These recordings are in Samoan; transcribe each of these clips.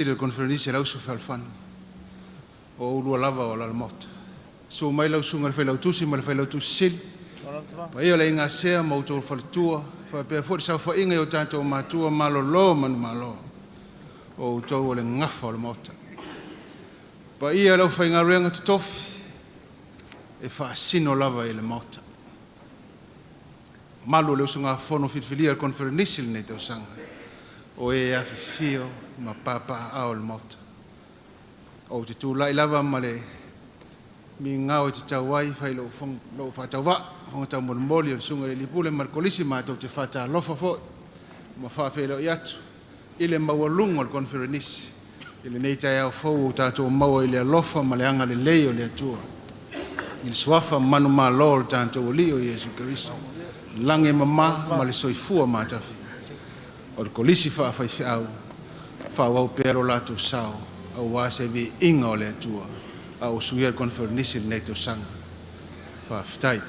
Le Koneferenisi a le Auso Fealofani, o oulua lava o ala o le Maota. Susu mai lau Susuga i le Failautusi ma le Failautusi Sili, paia o le Aiga Sea ma outou faletua, faapea foi le saofaiga i o tatou matua, malolo manumalo, o outou o le gafa o le Maota. Paia o le aufaigaluega totofi, e faasino lava i le Maota. Malu o le usugafono filifilia o le Koneferenisi i lenei tausaga, o e afifio ma papaaao i le Maota. Ou te tulai lava ma le migao e tatau ai, e fai lou faatauvaa, fofoga taumolimoli o le Susuga i le alii Pule ma le Kolisi, matou te faatalofa foi ma faafeiloai atu i le maualuga o le Koneferenisi i lenei taeao fou ua tatou maua i le alofa ma le agalelei o le Atua i le suafa manumalo o le tatou Alii o Iesu Keriso, lagi e mama ma le soifua matafiia. O le Kolisi faafaifeau, faaauau pea lo latou sao aua se viiga o le Atua a o usuia le Koneferenisi i lenei tausaga. Faafetai.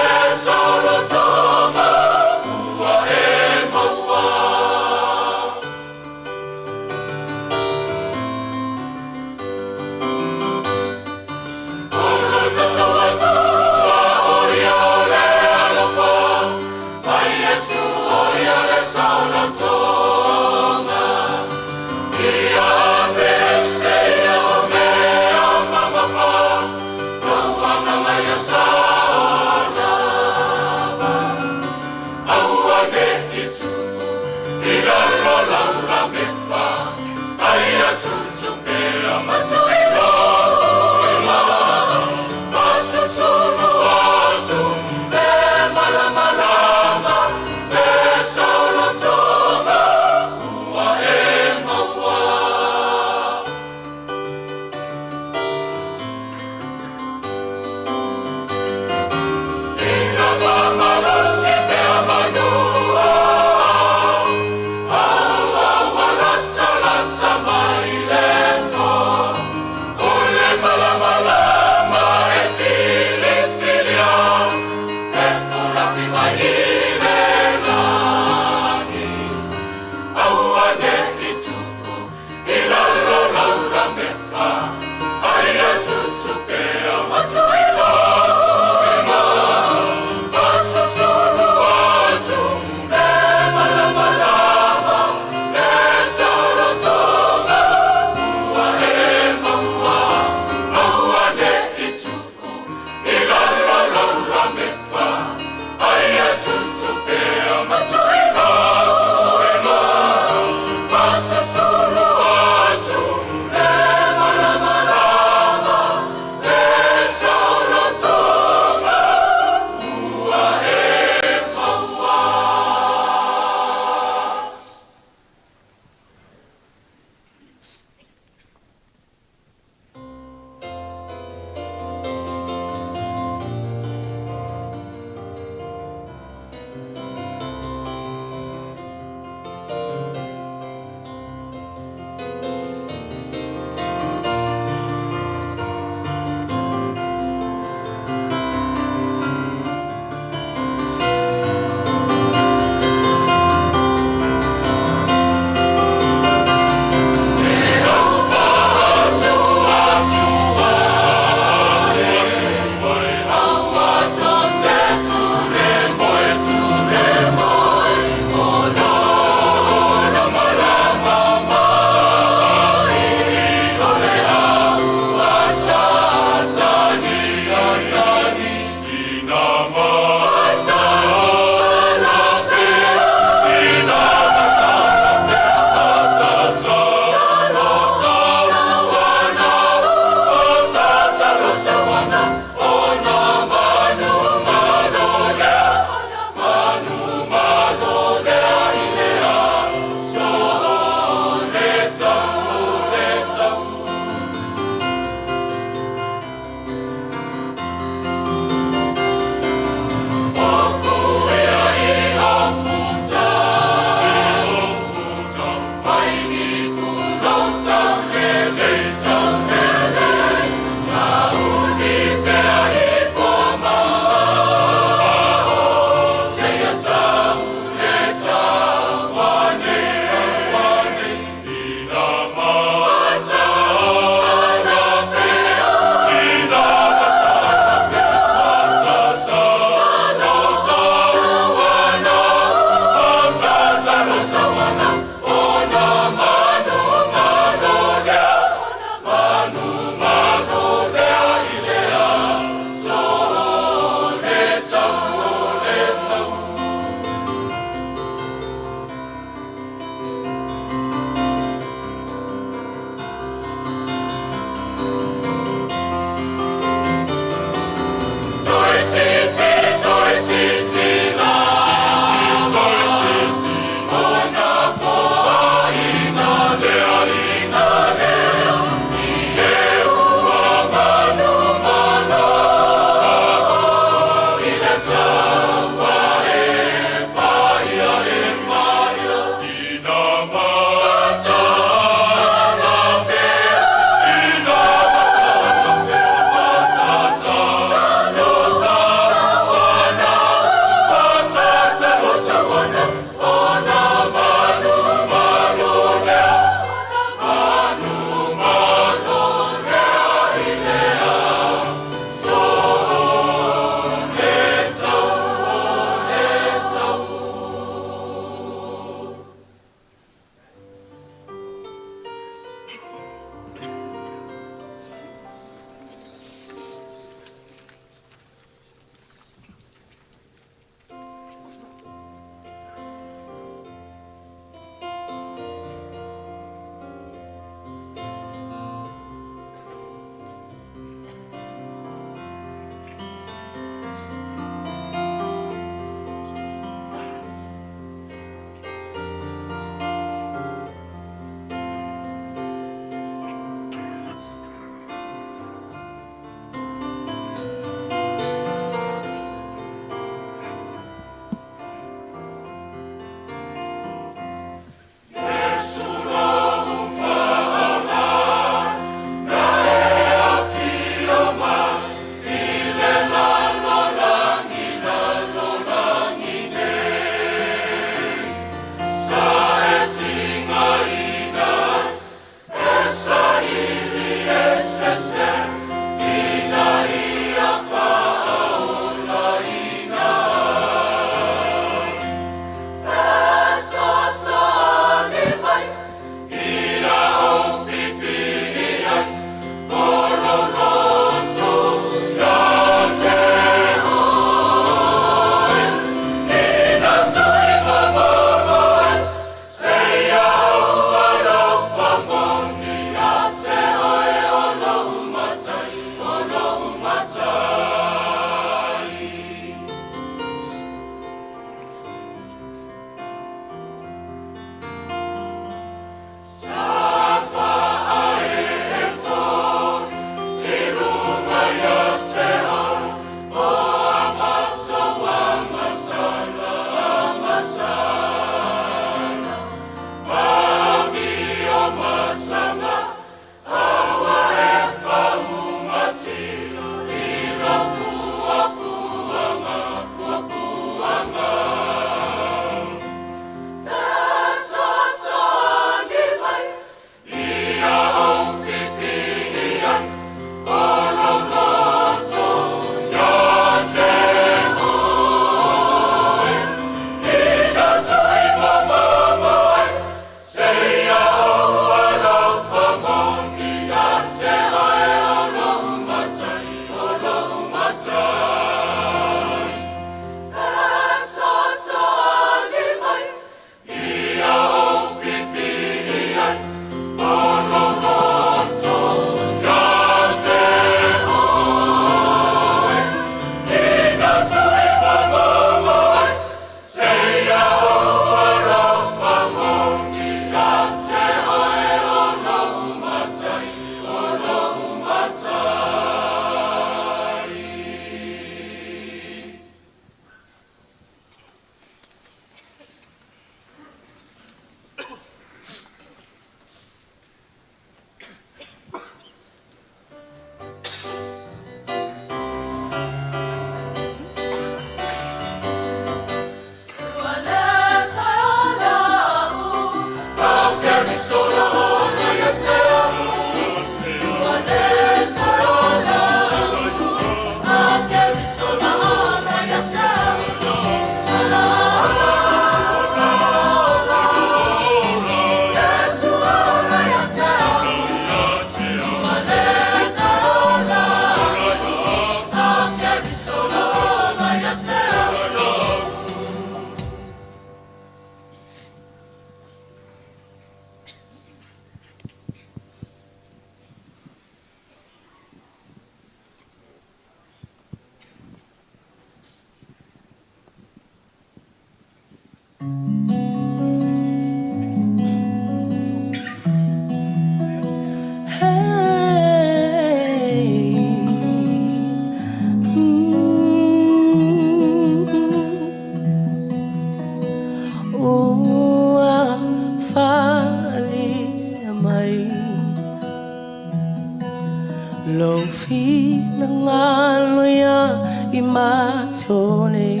Lou finagalo ia i matou nei,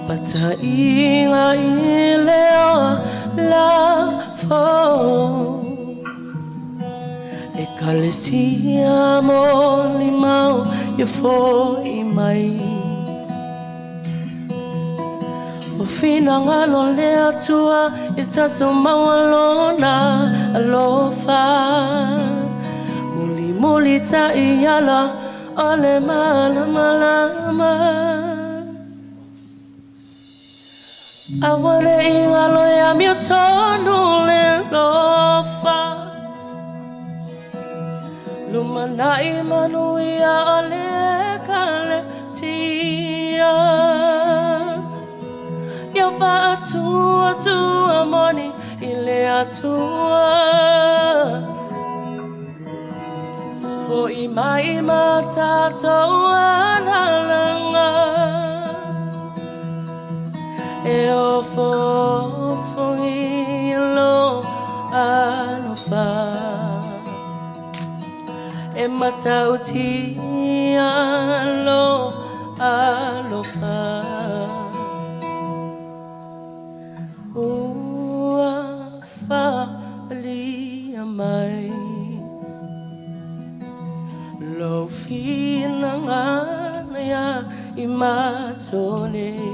Pataʻiga i le ola fou. Ekalesia molimau ia foʻi mai. O finagalo o le Atua ia tatou maua Lona alofa. Mulimulitaʻi ala o le malamalama. Aua neʻi galo e amiotonu le alofa. Lumanaʻi manuia o le Ekalesia. Ia faatuatua moni i le Atua. Foʻi mai ma tatou alalaga. E ofoofogia lou alofa. E matautia lou alofa. Ua faaalia mai lou finagalo ia i matou nei,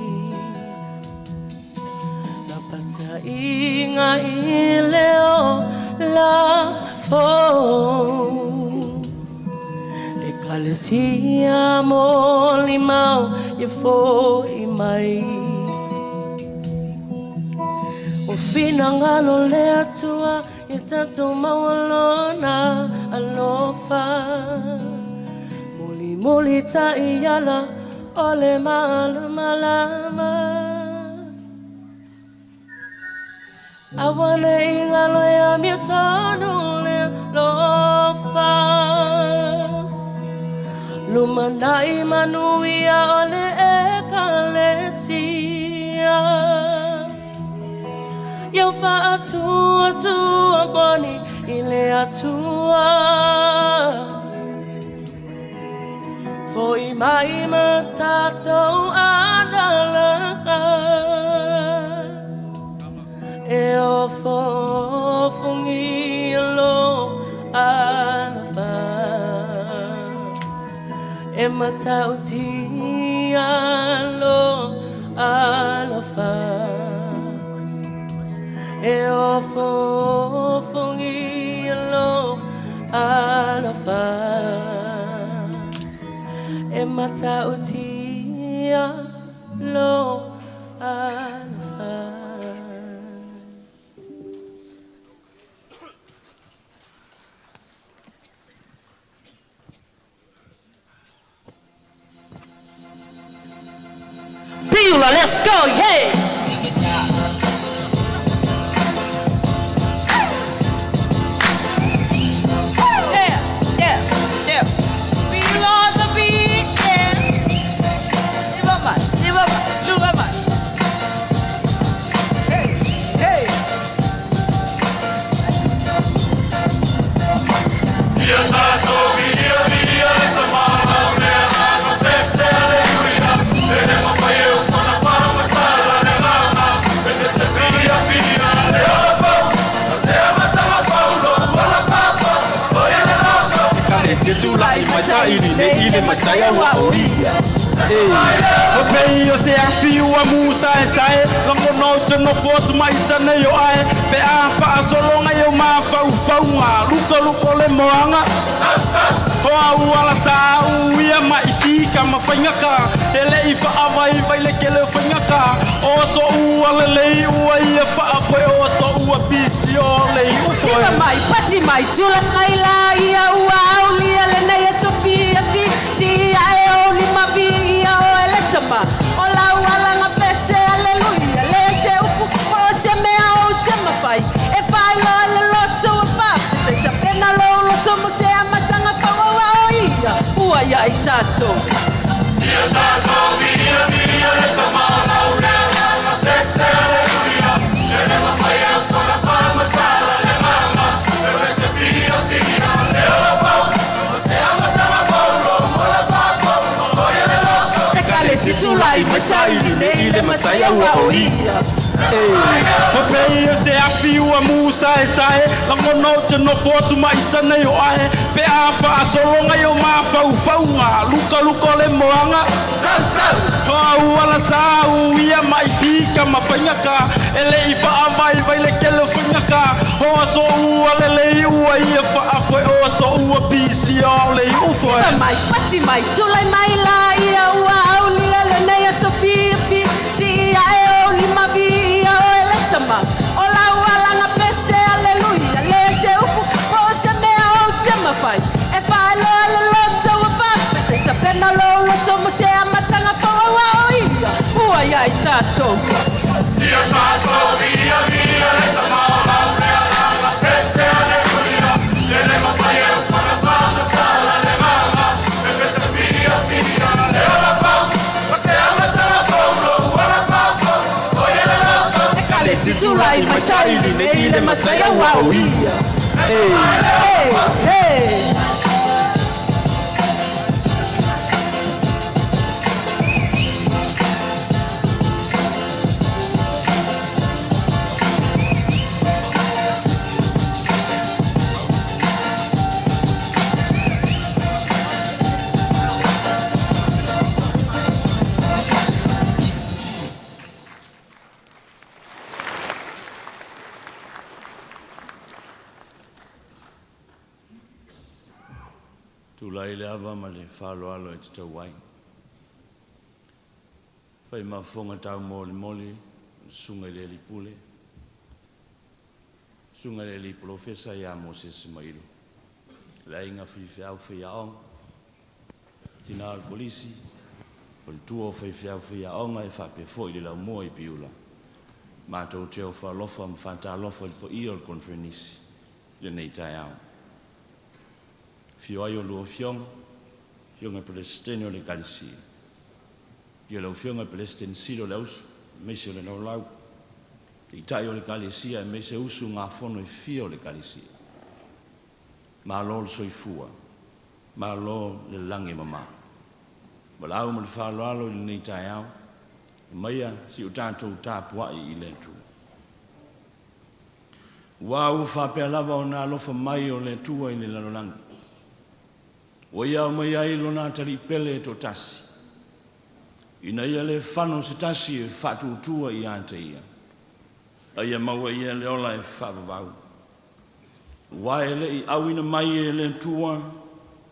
Lapataʻiga i le ola fou. Ekalesia molimau ia foʻi mai. O finagalo o le Atua ia tatou maua Lona alofa. Mulimulitaʻi ala o le malamalama. Aua neʻi galo e amiotonu le alofa. Lumanaʻi manuia o le Ekalesia. Ia faatuatua moni i le Atua. Foʻi mai ma tatou alalaga. E ofoofogia lou alofa. E matautia lou alofa. E ofoofogia lou alofa. E matautia lou alofa. Piula, let's go, yeah! Yeah, yeah, yeah. Feel on the beat, yeah. Liva mai, luva mai. Hey, hey. Se tulai mai saili nei le matai ua o ia. O pei o se afi ua musa e sae Langona o te nofo atu mai tane o ae Pe a whaasologa i o mafaufauga Luka luko le moanga O au ala sa au ia mai fika ma faingaka E le i whaawai vai le kele o faingaka O so ua le lei ua ia whaafoe O so ua bisi o le i ufoe. Siva mai, pati mai, tula mai la ia ua aulia le nei e Sofia fi si ia e o lima bi ia o ele tama. O la ua langa pese aleluia le se upu o se mea o se mawhai. E whai o le loto o whawhita i tapena lo loto mo se amatanga whangawa o ia ua ia i tātou. saili nei le matai ua o ia. Papei o se afi ua musa e sae Lagona o te nofo atu mai tane o ae Pe a whaasologa i o mafaufauga Luka luka o le moaga Sau sau. O au ala sa u ia mai fika ma faigaka E le i faavaivai le kele o faigaka O aso ua lelei ua ia faafoe O aso ua pisia o le iu foe. Sipa mai, pati mai, tulai mai la ia ua aulia lenei aso fiafia. Si ia e o lima vi ia o e le tama. O lau alanga pese, aleluia, le se upu, po o se mea o te mawhai. E whaeloa le loto ua whawhete, ta pena lo loto mo se amatanga whau o ia. Ua ia i tātou. E kale si tulai mai saili nei le matai ua o ia. Hey, hey. Tulai le ava ma le faaaloalo e tatau ai. Fai mafofoga taumolimoli, le susuga i le alii pule, susuga i le alii polofesa ia Mosese Mailu, le aiga faifeau faiaoga, tinā o le kolisi, faletua o faifeau faiaoga e faapea foi le laumua i Piula. Matou te ofo alofa ma faatalofa i le paia o le koneferenisi i lenei taeao. Afio ai o lua afioga, afioga i Peresetene o le Ekalesia. Afio lau afioga i Peresetene Sili o le Auso, aemaise o le Lalaulau, Taitai o le Ekalesia aemaise usugafono e fia o le Ekalesia. Malo le soifua, malo le lagi e mama. Valaau ma le faaaloalo i lenei taeao, aumaia si o tatou tapuai i le Atua. Aua ua faapea lava ona alofa mai o le Atua i le lalolagi. Ua ia aumaia ai lona atalii pele e toatasi, ina ia le fano se tasi e faatuatua ia te ia, a ia maua ia le ola e faavavau. Aua e le i auina mai e le Atua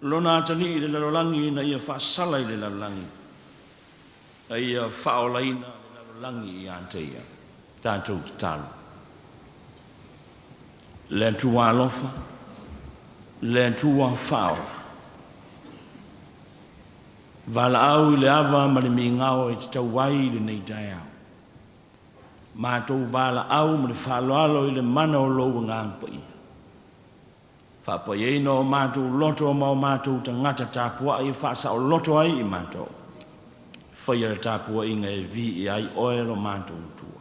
lona atalii i le lalolagi ina ia faasala i le lalolagi, a ia faaolaina le lalolagi ia te ia. Tatou tatalo. Le Atua alofa, le Atua faaola. Valaau i le ava ma le migao e tatau ai i lenei taeao. Matou valaau ma le faaaloalo i le mana o lou Agaga Paia. Faapaiaina o matou loto ma o matou tagata tapuai e faasaoloto ai i matou. Faia le tapuaiga e viia ai oe lo matou Atua.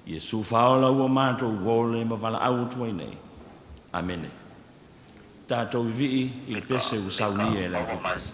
Iesu faaola ua matou uo le ma valaau atu ai nei. Amene. Tatou vivii i le pese ua saunia e le aufaipisinisi.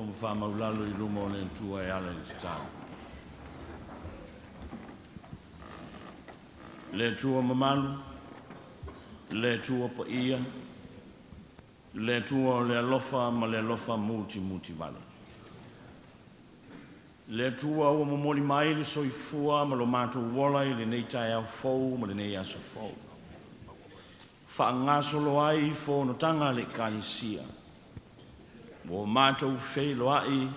ma faamaulalo i luma o le Atua e ala i le tatalo. Le Atua mamalu, le Atua paia, le Atua o le alofa ma le alofa mutimutivale. Le Atua ua momoli mai le soifua ma lo matou ola i lenei taeao fou ma lenei aso fou. Faagasolo ai fonotaga a le Ekalesia. Ua matou feiloai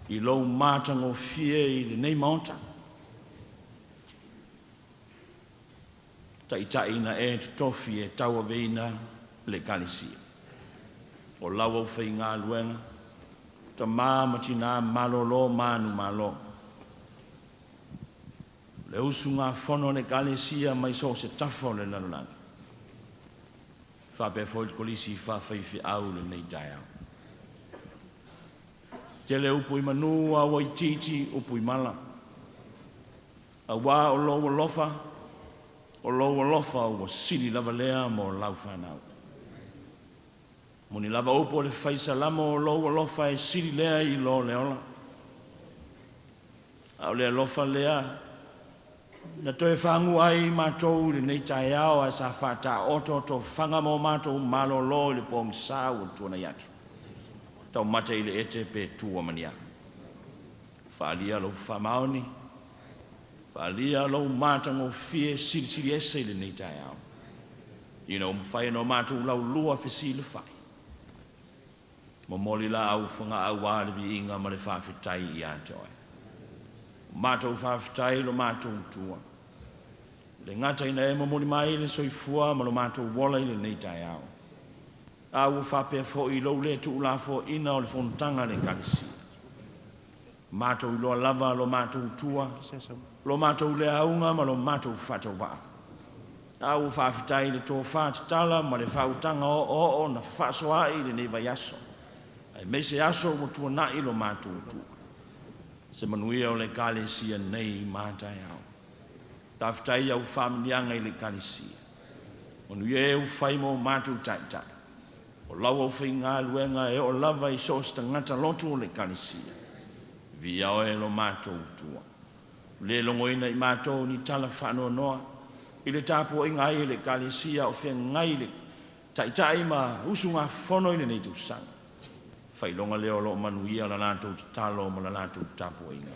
i lou matagofie i lenei Maota. Taitai na e totofi e tauaveina le Ekalesia. O lau aufaigaluega, tamā ma tinā malolo manumalo. Le usugafono a le Ekalesia mai so o se tafa o le lalolagi. Faapea foi le Kolisi Faafaifeau i lenei taeao. Tele upu i manu a ua itiiti upu i mala. Auā o lou alofa, o lou alofa ua sili lava lea mo lau fanau. Moni lava upu a le fai salamo o lou alofa e sili lea i lo le ola. A o le alofa lea na toe fagua ai matou i lenei taeao ae sa faataoto tofaga mo matou malolo i le pogisa ua tuanai atu. Taumate i le ete pe tua ma ni a. Faaalia lou faamaoni, faaalia lou matagofie silisili ese i lenei taeao, ina ua mafai ona matou laulua fesilafai. Momoli laau Fogaa aua le viiga ma le faafetai ia te oe. O matou faafetai lo matou Atua, le gata ina e momoli mai le soifua ma lo matou ola i lenei taeao, a ua faapea foi lou le tuulafoaina o le fonotaga a le Ekalesia. Matou iloa lava lo matou Atua, lo matou le auga ma lo matou faatauvaa. A ua faafetai i le tofa tatala ma le faautaga oooo na fefaasoaai i lenei vaiaso, aemaise aso ua tuanai lo matou Atua. Se manuia o le Ekalesia nei ma taeao. Faafetai i au faamanuiaga i le Ekalesia. Manuia e ua fai mo matou taitai. O lau aufaigaluega e oo lava i so o se tagata lotu o le Ekalesia. Viia oe lo matou Atua. Le logoina i matou ni tala faanoanoa i le tapuaiga ai e le Ekalesia o feagai le taitai ma usugafono i lenei tausaga. Faailoga lea o lo o manuia la latou tatalo ma la latou tapuaiga.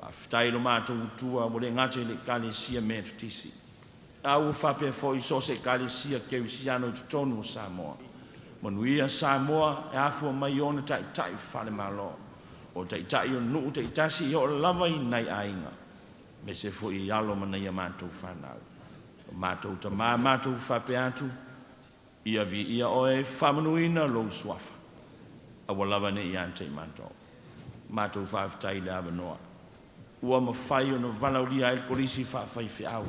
Faafetai lo matou Atua ua le gata i le Ekalesia Metotisi, a ua faapea foi so o se Ekalesia Kerisiano i totonu o Samoa. Manuia Samoa e afua mai ona taitai faale-Malo, o taitai o nuu taitasi e oo lava i nai aiga, aemaise foi i alo ma nai a matou fanau. O matou tamā matou faapea atu, ia viia oe, faamanuina lou suafa. Aua lava ne i ia te i matou. Matou faafetai i le avanoa ua mafai ona valaaulia ai le Kolisi Faafaifeau.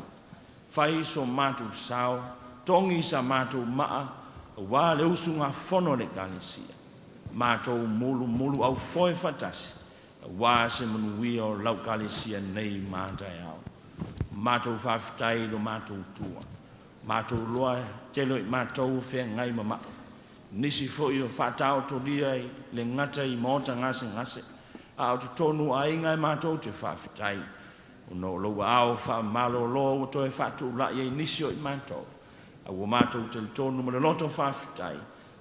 Fai so matou sao, togi sa matou maa, auā le usugafono a le Ekalesia. Matou mulumulu aufoe faatasi, auā se manuia o lau Ekalesia nei ma taeao. Matou faafetai i lo matou Atua. Matou iloa e tele o i matou o feagai ma mai. Nisi foi o faataotolia i le gata i maota gasegase, a o totonu o aiga e matou te faafetai, ona o lou aao faamalolo ua toe faatulai ai nisi o i matou, a ua matou talitonu ma le loto faafetai,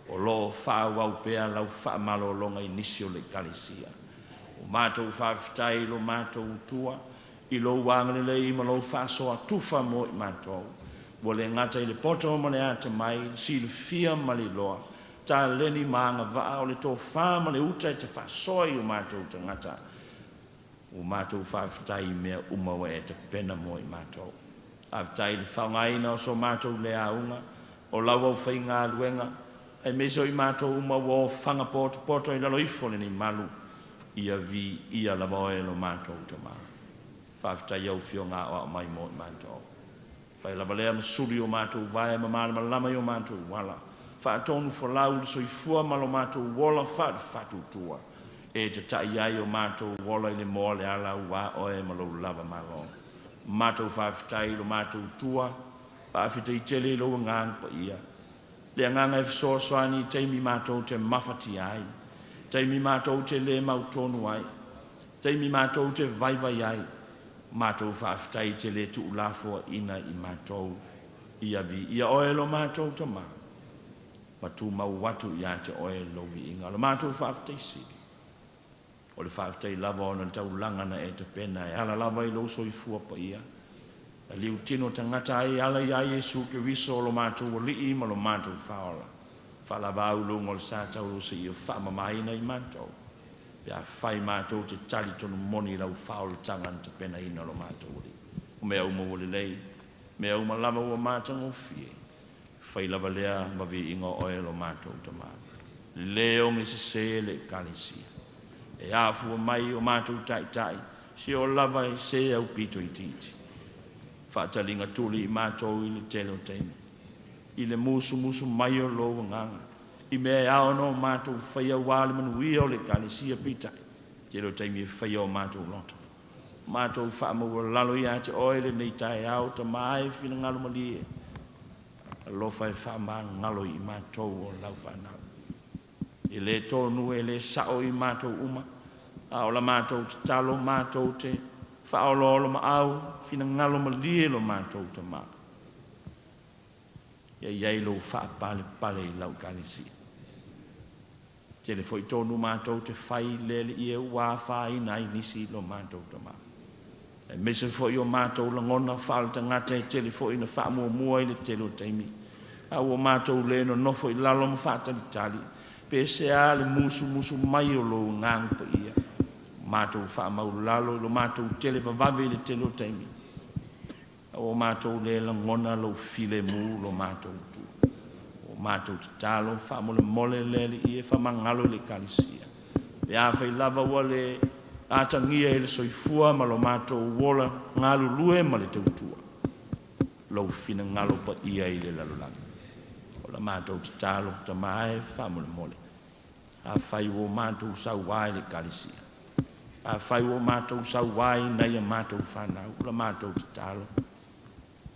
o lo o faaauau pea lau faamalologa i nisi o le Ekalesia. Ua matou faafetai i lo matou Atua, i lou agalelei ma lou faasoa tufa mo i matou, ua le gata i le poto ma le atamai, le silafia ma le iloa, taleni ma agavaa, o le tofa ma le uta e te faasoa i o matou tagata. Ua matou faafetai i mea uma ua e tapena mo i matou. Faafetai i le faaaogaina o so matou le auga, o lau aufaigaluega, aemaise o i matou uma ua ofaga potopoto i lalo ifo o lenei malu, ia viia lava oe lo matou Tamā. Faafetai i au Afioga aoao mai mo i matou. Fai lava lea ma sulu i o matou vae ma malamalama i o matou ala. Faatonufolau le soifua ma lo matou ola faale-faatuatua, e tatai ai o matou ola i le moa o le ala aua oe ma lou lava malo. Matou faafetai i lo matou Atua, faafetai tele i lou Agaga Paia, le Agaga e fesoasoani i taimi matou te mafatia ai. Taimi mātou te le mautonu ai. Taimi mātou te vaivai ai. Mātou faafetai te le tuulafoaina i mātou. Ia viia oe lo mātou Tamā. Ma tumau atu ia te oe lou viiga. O le matou faafetai sili. O le faafetai lava ona le taulaga na e tapena e ala lava i lou soifua paia. Na liutino tagata ai e ala iā Iesu Keriso o lo matou Alii ma lo matou Faaola. Faalavau luga o le sa taulu seia faamamaina i matou, pe afai matou te talitonu moni i lau faaolataga na tapenaina lo matou Alii. O mea uma ua lelei, mea uma lava ua matagofie, fai lava lea ma viiga o oe lo matou Tamā. Le oge sesē le Ekalesia, e afua mai o matou taitai, se oo lava i se aupito itiiti. Faataliga tuli i matou i le tele o taimi, i le musumusu mai o lou Agaga, i mea e ao ona o matou faia auā le manuia o le Ekalesia, peitai, tele o taimi e faia o matou loto. Matou faamaualalo ia te oe lenei taeao, Tamā e finagalo malie, alofa e faamagalo i matou o lau fanau. E le tonu e le sa'o i matou uma, a o la matou tatalo matou te faaoloolomaau, finagalo malie lo matou Tamā, ia i ai lou faapalepale i lau Ekalesia. Tele foi tonu matou te fai le Alii e ua afaina ai nisi lo matou Tamā. Aemaise foi o matou lagona faaletagata e tele foi ina faamuamua i le tele o taimi, a ua matou le nonofo i lalo ma faatalitali pe sea le musumusu mai o lou Agaga Paia. Matou faamaulalo i lo matou tele vavave i le tele o taimi, a ua matou le lagona lou filemu lo matou tu. O matou tatalo faamolemole le Alii e faamagalo i le Ekalesia. Pe afai lava ua le atagia i le soifua ma lo matou ola galulue ma le tautua, lou finagalo paia i le lalolagi. O la matou tatalo, Tamā e faamolemole. Afai ua matou sauā i le Ekalesia, afai ua matou sauā i nai a matou fanau, o la matou tatalo,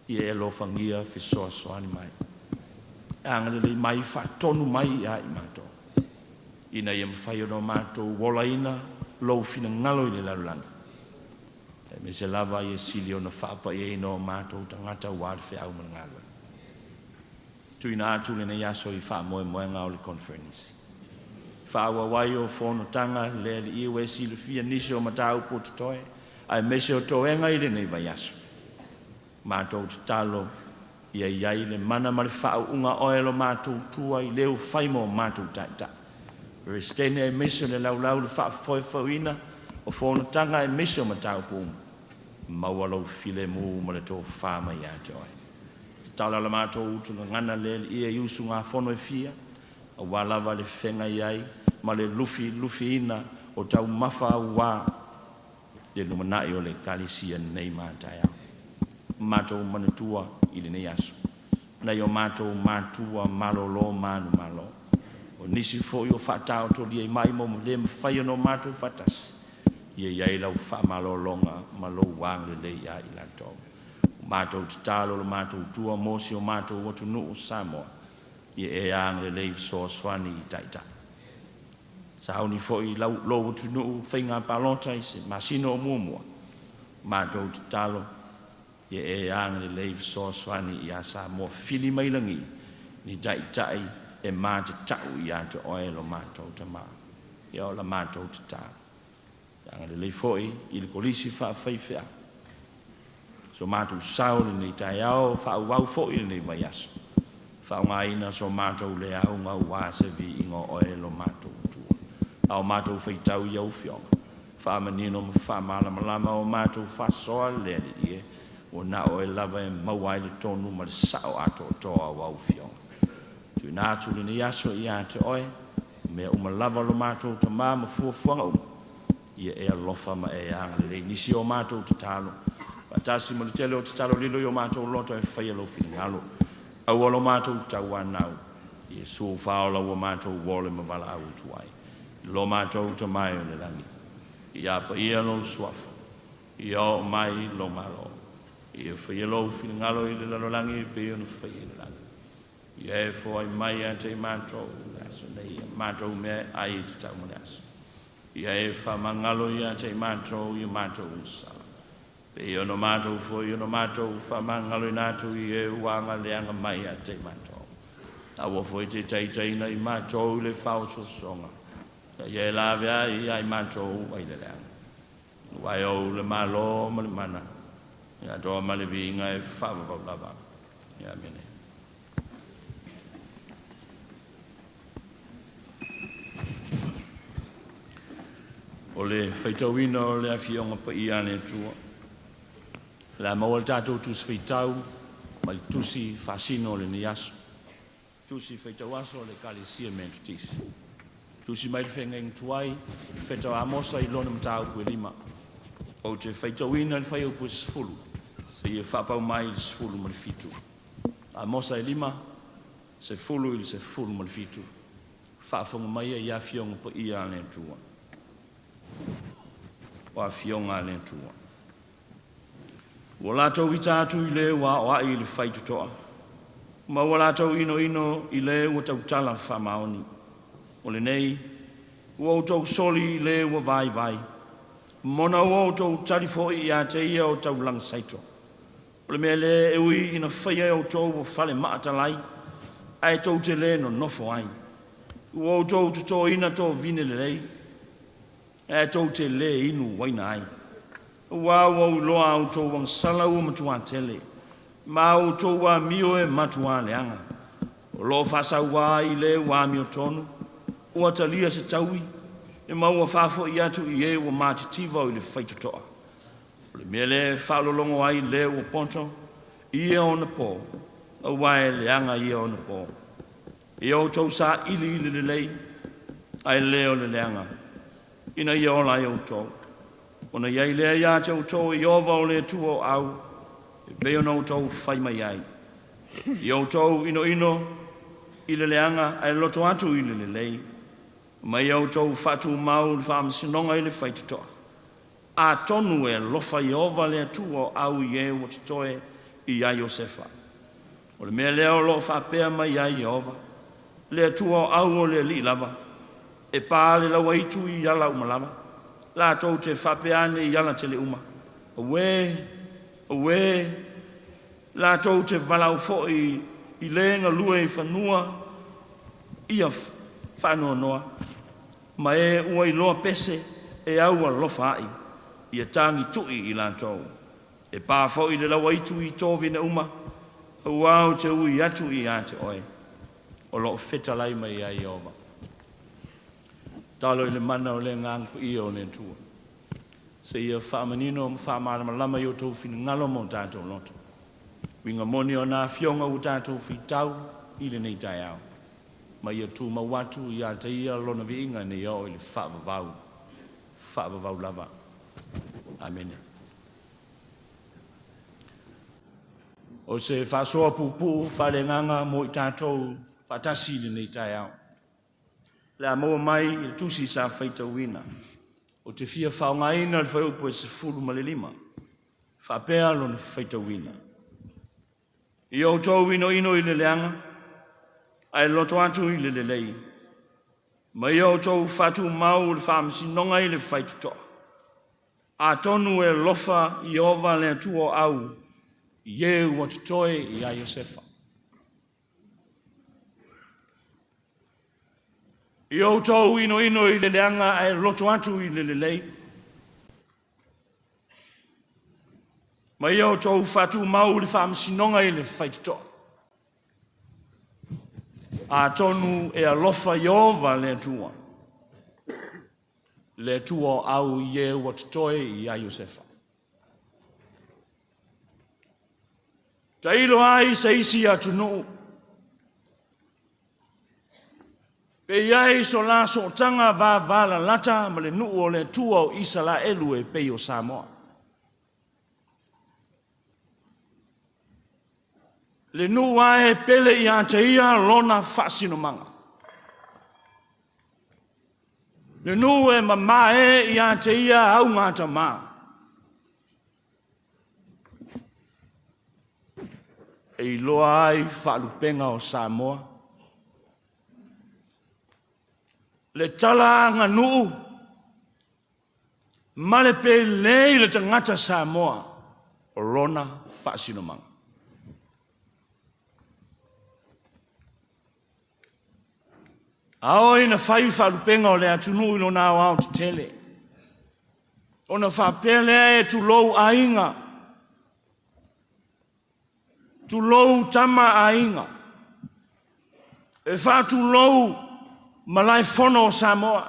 ia e alofagia fesoasoani mai. E agalelei mai, faatonu mai ia i matou, ina ia mafai ona matou olaina lou finagalo i le lalolagi. Aemaise lava ia sili ona faapaiaina o matou tagata auā le feau ma le galuega. Tuuina atu lenei aso i faamoemoega o le conference. Faaauau ai o fonotaga le Alii ua e silafia nisi o mataupu o totoe, aemaise o toega i lenei vaiaso. Matou tatalo ia i ai le mana ma le faauuga oe lo matou tua i le ufai mo matou taitai. Peresetene aemaise o le laulau le faafoefoeina o fonotaga aemaise o mataupu uma. Maua lou filemu ma le tofa mai ia te oe. Tatala la matou utu gagana le Alii i usugafono e fia, auā lava le feagai ai ma le lufilufiina o taumafa auā le lumanai o le Ekalesia nei ma a taeao. Matou manatua i lenei aso nai o matou matua malolo manumalo, o nisi foi o faataotolia i mai mo le mafai ona o matou faatasi, ia i ai lau faamalologa ma lou agalelei ia i latou. O matou tatalo lo matou tua mo si o matou atunuu o Samoa, ia e agalelei fesoasoani i taitai. Sauni foi lou atunuu faiga palota i se masina o muamua, matou tatalo ia e agalelei fesoasoani iā Samoa fili mai lagi ni taitai e matatau ia te oe lo matou Tamā. Ia o la matou tatalo. Agalelei foi i le kolisi faafaifeau. So matou sao i lenei taeao, faaauau foi i lenei vaiaso. Faaaogaina so matou le auga auā se viiga o oe lo matou Atua. A o matou faitau i au Afioga, faamanino ma faamalamalama o matou faasoa le Alii e, ua na o oe lava e maua ai le tonu ma le sao atoatoa o au Afioga. Tuuina atu lenei aso ia te oe, mea uma lava lo matou Tamā ma fuafuaga uma, ia e alofa ma e agalelei nisi o matou tatalo. Faatasi ma le tele o tatalo lilo i o matou loto e faia lou finagalo. Aua lo matou tauanau, Iesu Faaola ua matou ole ma valaau atu ai. Lo matou Tamā e o le lagi, ia paia lou suafa, ia oo mai lou malo, ia faia lou finagalo i le lalolagi e pei ona faia i le lagi. Ia e foai mai ia te i matou. aso nei, ia matou mea e ai e tatau mo le aso. Ia e faamagalo ia te i matou i o matou sala. Pei ona matou foi ona matou faamagaloina atu i e ua agaleaga mai ia te i matou. Aua foi e te taitaiina i matou i le faaosoosoga, a ia e laveai ia i matou ai le leaga. Aua e ou le Malo ma le mana, ia atoa ma le viiga e faavavau lava. Amene. O le faitauina o le Afioga Paia a le Atua. O le a maua le tatou Tusi Faitau ma le Tusi Faasino o lenei aso. Tusi Faitau Aso a le Ekalesia Metotisi. Tusi mai le Feagaiga Tuai, Feta o Amosa i lona mataupu e 5. Ou te faitauina le fuaiupu e 10 seia faapau mai i le 17. Amosa e 5, 10 i le 17. Faafofoga maia i Afioga Paia a le Atua. O Afioga a le Atua. Ua latou ita atu i le ua aoai i le faitotoa, ma ua latou inoino i le ua tautala faamaoni. O lenei, ua outou soli i le ua vaivai, mona ua outou tali foi ia te ia o taulaga saito. O le mea lea e ui ina faia e outou ua fale maatalai, ae tou te le nonofo ai. Ua outou totoina tovine lelei, ae tou te le inu uaina ai. Aua ua ou iloa a outou agasala ua matuā tele, ma a outou amio e matuā leaga. O lo o faasauā i le ua amiotonu, ua talia se taui, ma ua faafo'i atu i e ua matitiva i le faitotoa. O le mea lea e faalologo ai le ua poto i ia ona pō, aua e leaga ia ona pō. Ia outou saili i le lelei, ae le o le leaga, ina ia ola ai outou. Ona i ai lea ia te outou o Ieova o le Atua o au, e pei ona outou fai mai ai. Ia outou inoino i le leaga, ae loto atu i le lelei, ma ia outou faatumau le faamasinoga i le faitotoa. Atonu e alofa Ieova le Atua o au i e ua totoe iā Iosefa. O le mea lea o lo o faapea mai ai Ieova, le Atua o au o le Alii lava, E pa le lauaitu i ala uma lava, latou te faapea ane i alatele uma, Auē! Auē! Latou te valaau foi i le galue i fanua ia faanoanoa, ma e ua iloa pese e aualofa ai, ia tagi tui i latou. E pa foi le lauaitu i tovine uma, aua ou te ui atu ia te oe, o lo o fetalai mai ai Ieova. Talo i le mana o le Agaga Paia o le Atua, seia faamanino ma faamalamalama i outou finagalo ma o tatou loto, uiga moni o ana Afioga ua tatou fitau i lenei taeao, ma ia tumau atu ia te Ia Lona viiga nei oo i le faavavau, faavavau lava. Amene. O se faasoa puupuu faaleagaga mo i tatou faatasi i lenei taeao, o le a maua mai i le tusi sa faitauina. Ou te fia faaaogaina le fuaiupu e 15, faapea lona faitauina. Ia outou inoino i le leaga, ae loto atu i le lelei, ma ia outou faatumau le faamasinoga i le faitotoa. Atonu e alofa Ieova le Atua o au i e ua totoe iā Iosefa. Ia outou inoino i le leaga ae loto atu i le lelei, ma ia outou faatumau le faamasinoga i le faitotoa. Atonu e alofa Ieova le Atua, le Atua o au i e ua totoe iā Iosefa. Tailo ai se isi atunuu, pe i ai so la sootaga vavalalata ma le nuu o le Atua o Isalaelu e pei o Samoa. Le nuu ae pele ia te ia lona faasinomaga. Le nuu e mamae ia te ia augatama. E iloa ai faalupega o Samoa. Le tala aganuu ma le pele i le tagata Samoa o lona faasinomaga. Ao ina fai faalupega o le atunuu i lona aoaotetele, ona faapea lea e tulou aiga, tulou tama aiga, e faatulou malaefono o Samoa,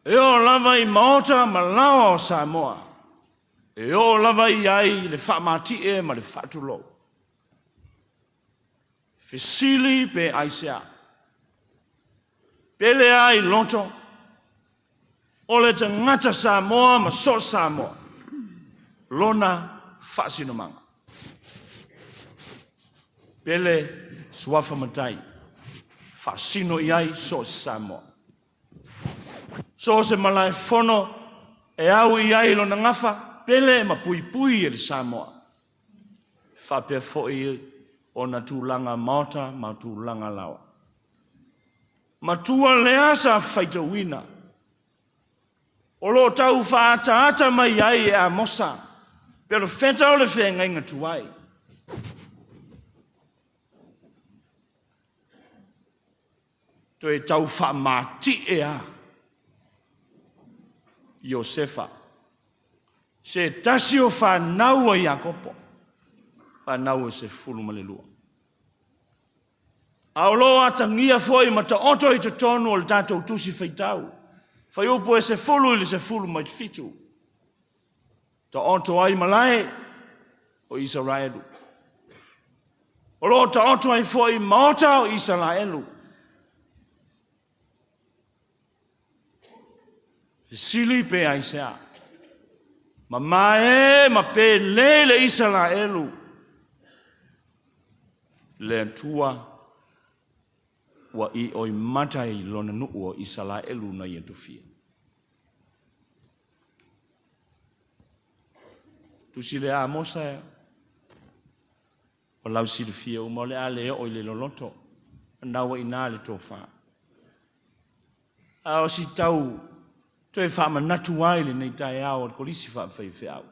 e oo lava i maota ma laoa o Samoa, e oo lava i ai le faamatie ma le faatulou. Fesili pe aisea? Pele a i loto o le tagata Samoa ma so Samoa lona faasinomaga. Pele suafa matai faasino i ai so Samoa. So o se malaefono e au i ai lona gafa, pele ma puipui e le Samoa. Faapea foi ona tulaga maota ma tulaga laoa. Matua lea sa faitauina, o lo o tau faaataata mai ai e Amosa, perofeta o le feagaiga tuai. Toe tau faamatie a Iosefa, se tasi o fanau a Iakopo, fanau e 12. A o lo o atagia foi ma taoto i totonu o le tatou tusi faitau, fuaiupu e 10 i le 17, taoto ai malae o Isaraelu. O lo o taoto ai foi maota o Isaraelu. Fesili pe aisea? Mama e ma pele le Isaraelu. Le Atua ua ioimata i lona nuu o Isaraelu na ia tofia. Tusi le Amosa o lau silafia uma o le a le oo i le loloto, nau i nā le tofa. A o si tau toe faamanatu ai lenei taeao o le kolisi faafaifeau.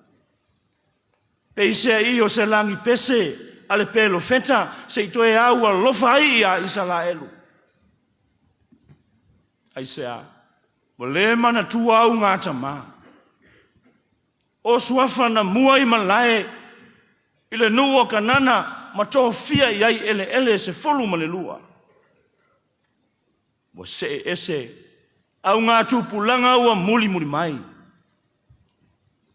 Peisea i o se lagi pese a le pelofeta se i toe au alofa ai ia Isaraelu. Aisea, ua le manatua au ngā tamā. O suafa na mua i malae i le nuu o Kanana ma tofia i ai eleele 12. Ua see ese au ngā tupulaga ua mulimuli mai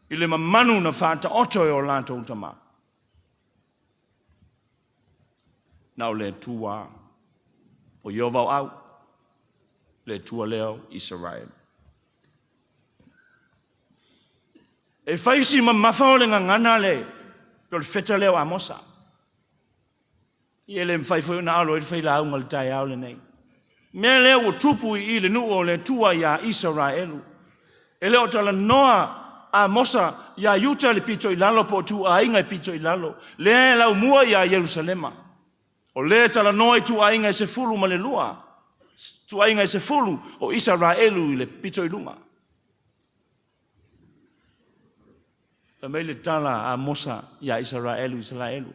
i le mamanu na faataoto e o latou tama. Na o le Atua o Ieova o au, le Atua lea o Isaraelu. E fai si mamafa o le gagana le perofeta lea o Amosa. Ia e le mafai foi ona alo ai le failauga i le taeao lenei. Mea lea ua tupu i i le nuu o le Atua iā Isaraelu. E le o talanoa Amosa iā Iuta le pito i lalo po o ituaiga e pito i lalo. Lea e laumua iā Ierusalema. O lea e talanoa i ituaiga e 12, ituaiga e 10 o Isaraelu i le pito i luga. Fai mai le tala a Amosa iā Isaraelu, Isaraelu.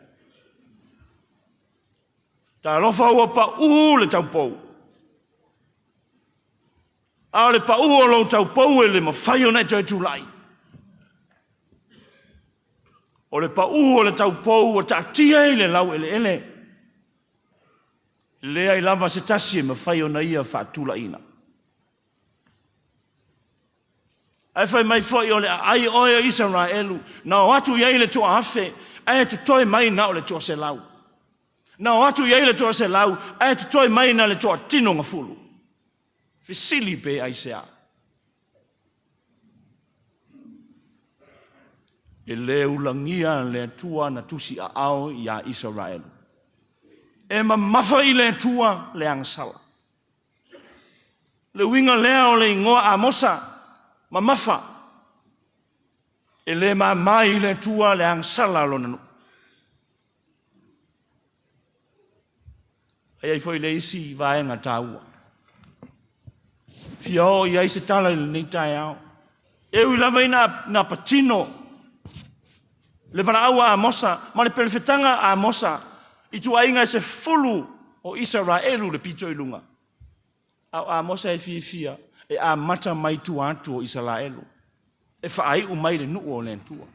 Talofa ua paʻū le taupou. A o le paʻū o lou taupou e le mafai ona e toe tulai. O le paʻū o le taupou ua taatia i le laueleele. Leai lava se tasi e mafai ona ia faatulaina. Ae fai mai foi o le aai oe o Isaraelu, na o atu i ai le 1000, ae totoe mai na o le 100. Na o atu i ai le 100, ae totoe mai na le toatino gafulu. Fesili pe aisea? E le ulagia le Atua na tusi aao iā Isaraelu. E mamafa i le Atua le agasala. Le uiga lea o le igoa Amosa, mamafa. E le māmā i le Atua le agasala o lona nuu. Ai ai foi le isi vaega taua. Fia oo i ai se tala i lenei taeao. E ui lava ina na patino le valaau a Amosa ma le perofetaga a Amosa i tuuaiga e 10 o Isaraelu le pito i luga. A o Amosa e fiafia e amata mai tua atu o Isaraelu e faaiu mai le nuu o le Atua.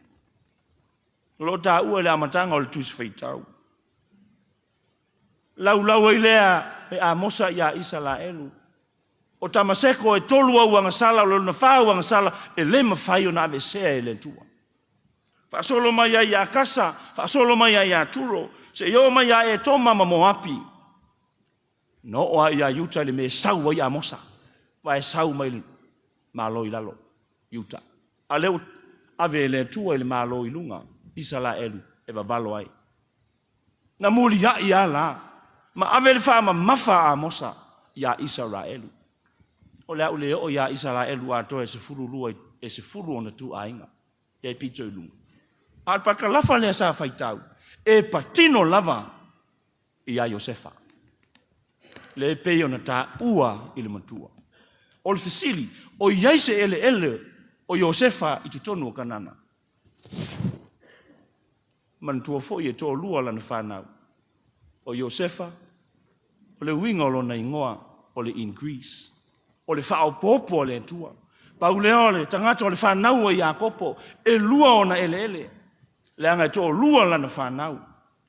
O lo o taua i le amataga o le Tusi Faitau. Laulau ai lea e Amosa iā Isaraelu. O Tamaseko e 3 au agasala, o lona 4 au agasala e le mafai ona aveesea e le Atua. Faasolo mai ai ia Kasa, faasolo mai ai ia Turo, seia oo mai ia Etoma ma Moapi. Na oo lava ia Iuta i le mea e sau ai Amosa, aua e sau mai le Malo i lalo, Iuta. A o lea ua ave e le Atua i le Malo i luga, Isaraelu, e vavalo ai. Na muliai lava la, ma ave le faamamafa a Amosa iā Isaraelu. O le a ou le oo iā Isaraelu atoa e 12 e 10 ona tu aiga, lea e pito i luga. A o le parakalafa lea sa faitau, e patino lava iā Iosefa, lea e pei ona taua i le matua. O le fesili, o i ai se eleele o Iosefa i totonu o Kanana? Manatua foi e toalua lana fanau, o Iosefa, o le uiga o lona igoa o le Increase, o le faaopoopo a le Atua. Pau lea o le tagata o le fanau a Iakopo, e lua ona eleele, leaga e toalua lana fanau,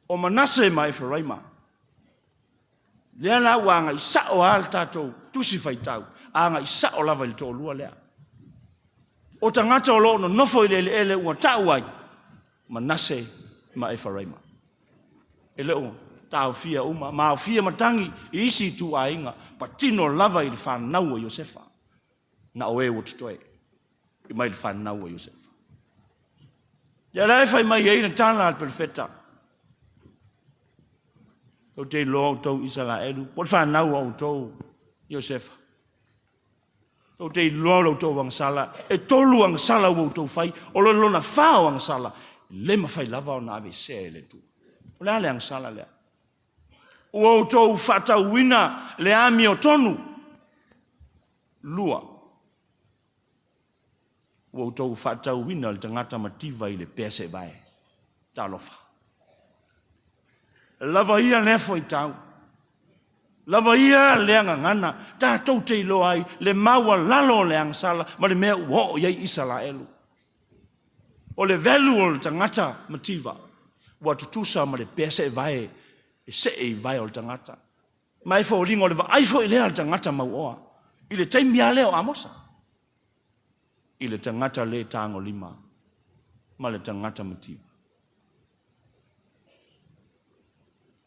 o Manase ma Eferaima. Lea la ua agai sao lava le tatou Tusi Faitau, agai sao lava i le toalua lea. O tagata o lo o nonofo i le eleele ua tau ai, Manase ma Eferaima. E le o taofia uma, ma aofia matagi i isi ituaiga, patino lava i le fanau a Iosefa, na o e ua totoe i mai le fanau a Iosefa. Ia la e fai mai ai le tala a le perofeta, Tou te iloa outou Isaraelu, po o le fanau a outou Iosefa. Tou te iloa lo outou agasala, e 3 agasala ua outou fai, o le lona 4 o agasala, le mafai lava ona aveesea e le Atua. O le a le agasala lea? Ua outou faatauina le amiotonu. 2, ua outou faatauina le tagata mativa i le pea seevae. Talofa. Lava ia lea fuaitau. Lava ia lea gagana, tatou te iloa ai le maualalo o le agasala ma le mea ua oo i ai Isaraelu. O le value o le tagata mativa ua tutusa ma le pea seevae e see i vae o le tagata. Ma e foliga o le vaai foi lea a le tagata mauoa i le taimi lava lea o Amosa i le tagata le tagolima ma le tagata mativa.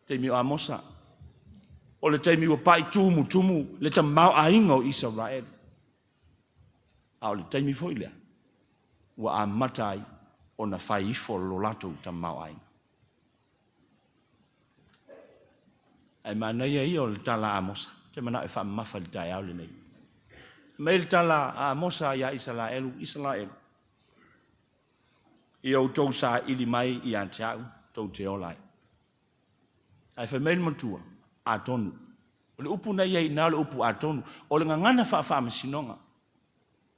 Taimi o Amosa, o le taimi ua pai tumutumu le tamaoaiga o Isaraelu. A o le taimi foi lea ua amata ai ona fai ifo lo latou tamaoaiga. Ae manaia ia o le tala a Amosa, ou te manao e faamamafa i le taeao lenei. Mai le tala a Amosa iā Isaraelu, Isaraelu, ia outou saili mai ia te au, tou te ola ai. Ae fai mai le matua, atonu. O le upu na i ai i ina o le upu atonu, o le gagana faafaamasinoga.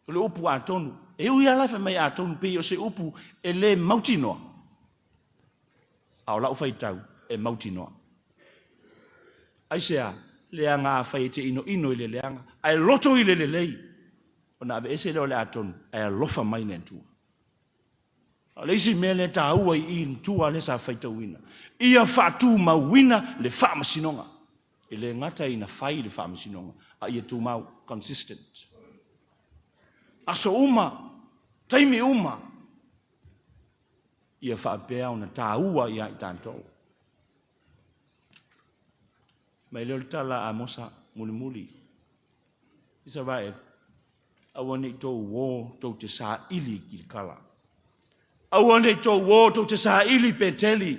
O le upu atonu, e ui lava la fai mai atonu pei o se upu e le mautinoa, a o lau faitau e mautinoa. Aisea? Leaga afai e te inoino i le leaga, ae loto i le lelei, ona aveese lea o le atonu, ae alofa mai le Atua. A o le isi mea lea e taua i i i tua lea sa faitauina, ia faatumauina le faamasinoga. E le gata ina fai le faamasinoga, a ia tumau, consistent. Aso uma, taimi uma, ia faapea ona taua ia i tatou. Mai lea o le tala a Amosa mulimuli, Isaraelu, aua ne i tou o tou te saili i Kilikala. Aua ne i tou o tou te saili i Peteli.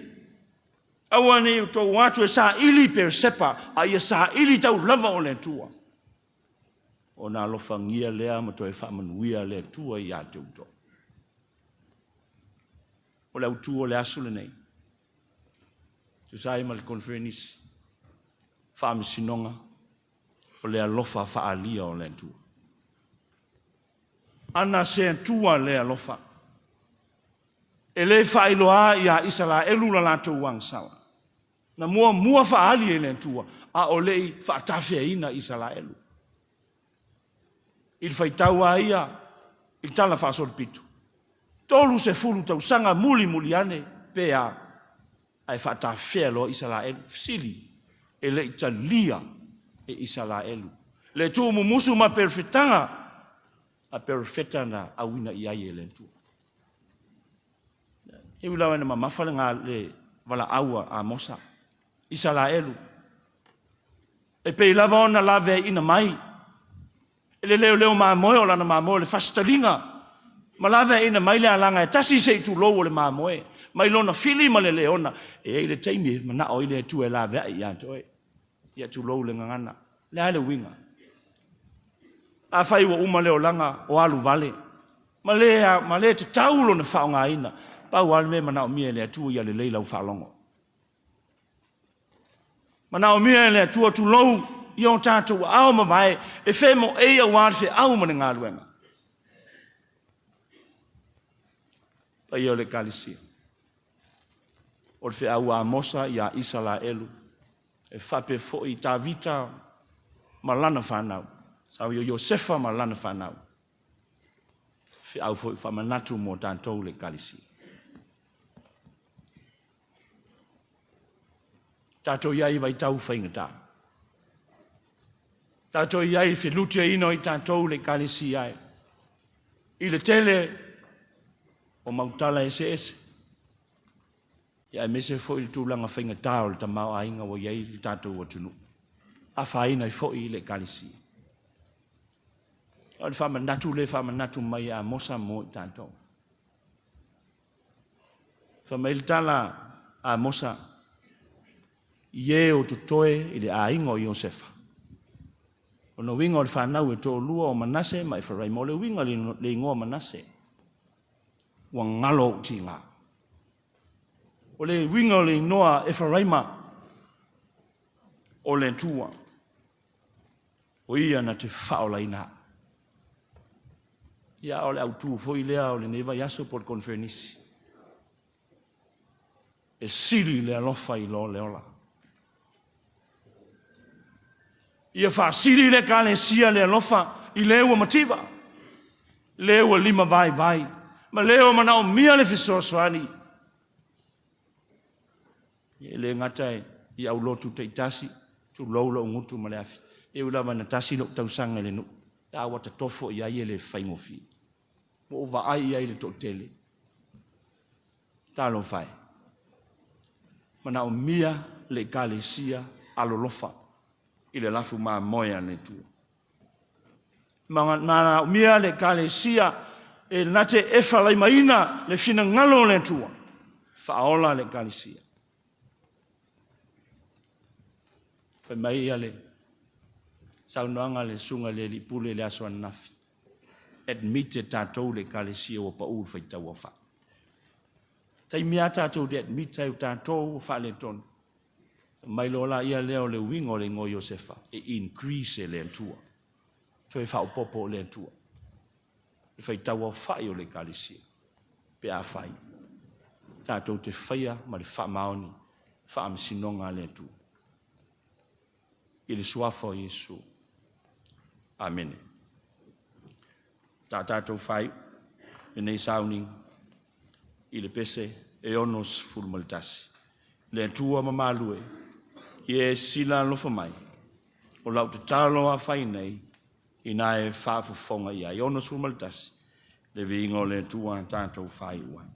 Aua ne i tou o atu e saili i Peresepa, a ia saili taulava o le Atua. Ona alofagia lea ma toe faamanuia le Atua ia te outou. O le autu o le aso lenei, tusa ai ma le conferenisi, faamasinoga, o le alofa faaalia o le Atua. Ana se Atua le alofa. E lē faailoa iā Isalaelu la latou agasala. Na muamua faaali e le Atua, a o le i faatafeaina Isalaelu. I le faitau a ia i le Tala Faasolopito, 30 tausaga mulimuli ane pe a, ae faatafea loa Isalaelu. Fesili, e le i talia e Isalaelu le tuumumusu ma perofetaga a perofeta na auina i ai e le Atua? E ui lava ina mamafa le le valaau a Amosa, Isalaelu, e pei lava ona laveaiina mai e le leoleo mamoe o lana mamoe o le fasitaliga, ma laveaiina mai le alaga e tasi se itulou o le mamoe, mai lona fili ma le leona. E i ai le taimi e manao ai le Atua e laveai ia te oe. Ia tulou le gagana. O le a le uiga? Afai ua uma le olaga o alu vale, ma le, ma le tatau lona faaaogaina, pau lava le mea e manaomia e le Atua ia lelei lau faalogo. Manaomia e le Atua tulou i o tatou aao mavae e femoei aua le feau ma le galuega. Paia o le Ekalesia, o le feau a Amosa iā Isalaelu, e faapea foi i Tavita ma lana fanau, sa o Iosefa ma lana fanau, feau foi faamanatu mo tatou le Ekalesia. Tatou i ai i vaitau faigata. Tatou i ai i felutiaina o i tatou le Ekalesia e, i le tele o mautala eseese, ia aemaise foi le tulaga faigata o le tamaoaiga ua i ai le tatou atunuu, afaina ai foi le Ekalesia. O le faamanatu lea e faamanatu mai e Amosa mo i tatou. Fai mai le tala a Amosa, i e o totoe i le aiga o Iosefa. O le uiga o le fanau e toalua o Manase ma Eferaima. O le uiga o le igoa Manase, ua galo ou tiga. O le uiga o le igoa Eferaima, o le Atua, o ia na te faaolaina au. Ia, o le autu foi lea o lenei vaiaso po o le koneferenisi. E sili le alofa i lo le ola. Ia faasili le Ekalesia le alofa i le ua mativa, le ua lima vaivai, ma le ua manaomia le fesoasoani. E le gata i aulotu taitasi, tulou lou gutu ma le afi, e ui lava ina tasi lou tausaga i le nuu, a ua tatofo i ai e le faigofie. Ua ou vaai i ai i le toatele. Talofa e. Manaomia le Ekalesia alolofa i le lafu mamoe a le Atua. Manaomia le Ekalesia e na te efalaimaina le finagalo o le Atua. Faaola le Ekalesia. Fai mai ia le saunoaga a le susuga i le Alii Pule i le aso ananafi. Admit e tatou le Ekalesia ua pau le faitau aofai. Taimi a tatou te admit ai o tatou ua faaletonu. Mai loa laia lea o le uiga o le igoa Iosefa, e increase e le Atua. Toe faaopoopo o le Atua. Le faitau aofai o le Ekalesia, pe afai tatou te faia ma le faamaoni faamasinoga a le Atua. I le suafa o Iesu. Amene. Ta tatou faaiu lenei sauniga i le pese e 61. Le Atua mamalu e, ia e sila alofa mai, o lau tatalo a fai nei, ina e faafofoga i ai. 61, le viiga o le Atua tatou faaiu ai.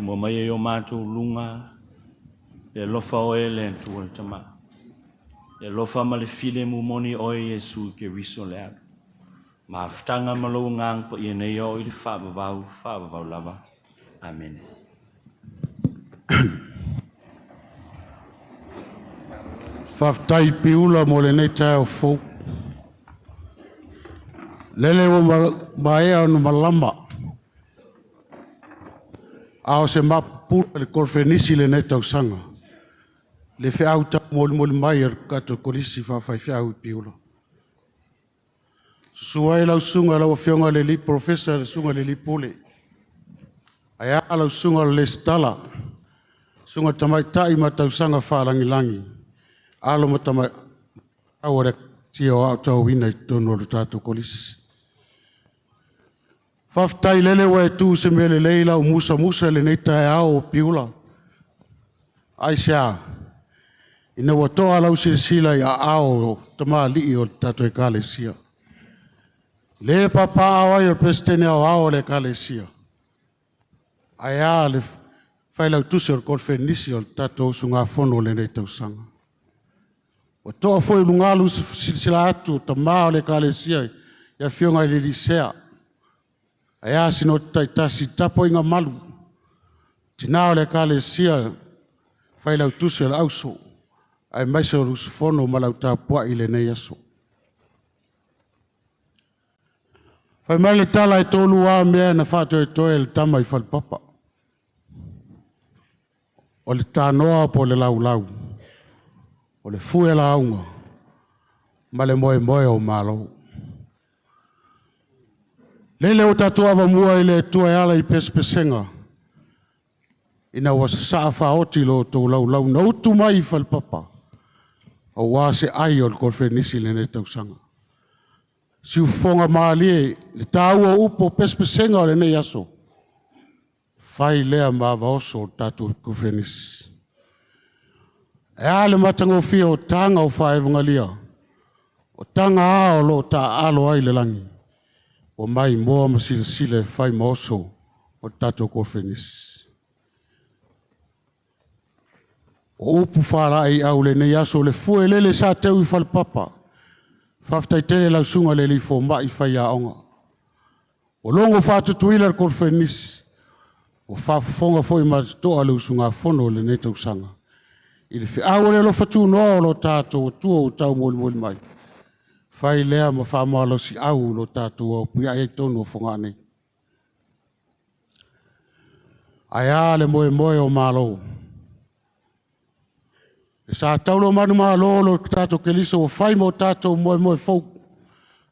Mua mai e o mātou lunga, le alofa oe le Atua le Tama. Le alofa ma le file mumoni oe Iesu ke riso le alu. Mafutanga ma lou ngang pa ia nei o i le whaavavau, whaavavau lava. Amen. Faafetai Piula mo lenei taeao fou. Lele ua maea ona malama a o se mapupula le kolofenisi lenei tausaga. Le feau taumolimoli mai a le tatou kolisi faafaifeau i Piula. Susu ai lau susuga lau Afioga i le alii Polofesa le susuga i le alii Pule. Ae a lau susuga i le Resitala, susuga tamaitai ma tausaga faalagilagi, alo ma tamaitai o le Ekalesia o aotauina i totonu o le tatou kolisi. Faafetai lele ua e tu i se mea lelei lau musamusa i lenei taeao o Piula. Aisea? Ina ua toa lau silasila i aao o tamalii o le tatou Ekalesia. Le papaaao ai o le Peresetene Aoao o le Ekalesia. Ae a le failautusi o le Kolofenisi o le tatou usugafono o lenei tausaga. Ua toa foi lugalu silasila atu o tamā o le Ekalesia i afioga i le Elisea. Ae a sino taitasi tapuaiga malu, tinā o le Ekalesia, failautusi o le auso, aemaise o le usufono ma lau tapuai i lenei aso. Fai mai le tala e tolu lava mea na faatoetoe e le tama i falepapa. O le tanoa po o le laulau, o le fue lauga, ma le moemoe o malo. Lele o tatou avamua i le Atua e ala i pesepesega, ina ua sasaa faaoti lo outou laulau na utu mai i falepapa, aua se ai o le kolofenisi i lenei tausaga. Siufofoga malie le taua o upu o pesepesega o lenei aso, fai lea ma avaoso o le tatou kolofenisi. E a le matagofie o taga o faevagalia, o taga a o lo o taaalo ai le lagi, ua maimoa ma silasila e fai ma oso o le tatou kolofenisi. O upu faalaeiau i lenei aso, le fue lele sa teu i falepapa. Faafetai tele lau susuga i le alii fomai faiaoga. Ua logo faatutuila le kolofenisi, ua faafofoga foi ma le totoa le usugafono o lenei tausaga. I le feau o le alofa tunoa o lo tatou Atua ua taumolimoli mai, fai lea ma faamalosiau lo tatou aupuiai ai totonu o Fogaa nei. Ae a le moemoe o Malo. E sa taulo manumalo lo tatou Keriso ua fai ma o tatou moemoe fou,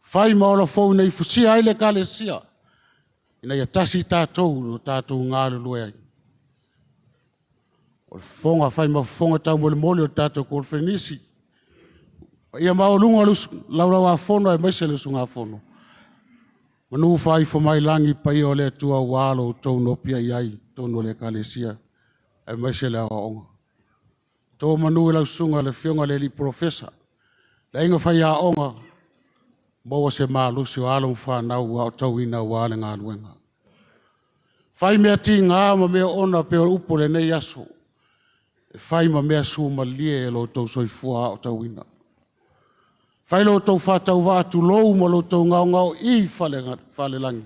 fai ma ola fou ina ia fusia ai le Ekalesia, ina ia tasi tatou lo tatou galulue ai. O le fofoga fai ma fofoga taumolimoli o le tatou kolofenisi, paia maualuga o le laulauafono aemaise le usugafono. Manu faaifo mai lagi paia o le Atua ua alo outou nopiai ai i totonu o le Ekalesia aemaise le aoaoga. Tō manu i lau susuga le Afioga i le alii Polofesa, le aiga faiaoga, maua se malosi o alo ma fanau ua aotauina aua le galuega. Fai mea tiga ma mea ona pei o le upu o lenei aso, e fai ma mea sumalie e lo outou soifua aotauina. Fai lo outou faatauvaa tulou ma lo outou gaogaoii falelagi,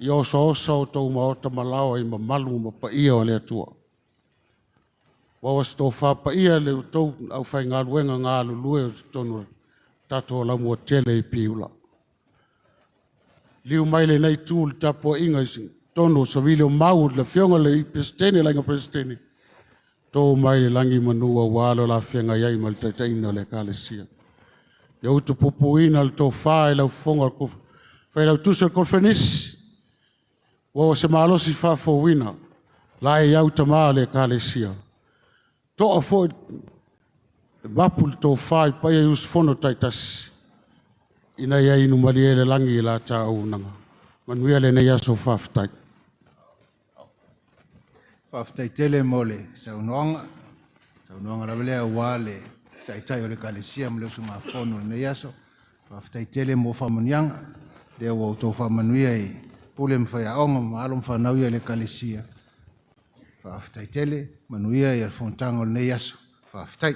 ia osaosa outou maota ma laoa i mamalu ma paia o le Atua. Maua se tofa paia le outou aufaigaluega galulue o totonu o le tatou laumua tele i Piula. Liu mai lenei itu i le tapuaiga i totonu o Savili o Mau, le Afioga i le Peresetene, le Aiga Peresetene, to mai le lagi manu aua lo la feagai ai ma le taitaiina o le Ekalesia. Ia utupupuina le tofa i lau fofoga failautusi o le kolofenisi, ua o se malosi faafouina, la e au tamā o le Ekalesia. Toa foi le mapu le tofa i paia i usufono taitasi, ina ia inu malie le lagi i la auaunaga. Manuia lenei aso, faafetai. Faafetai tele mo le saunoaga. Saunoaga lava lea aua le taitai o le Ekalesia ma le usugafono o lenei aso. Faafetai tele mo faamanuiaga. Lea ua outou faamanuia i pule ma faiaoga ma alo ma fanau ia i le Ekalesia. Faafetai tele, manuia ia le fonotaga o lenei aso. Faafetai.